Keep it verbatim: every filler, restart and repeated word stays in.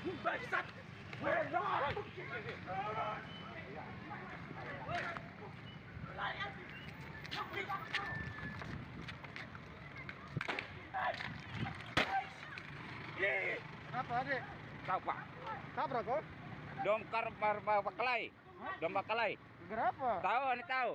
Bangsat. Kenapa, Dek? Tahu, Pak. Tabrak, kok? Dongkar bar-, bar-, bakalai. Hah? Dong bakalai. Kenapa? Tahu, ini tahu.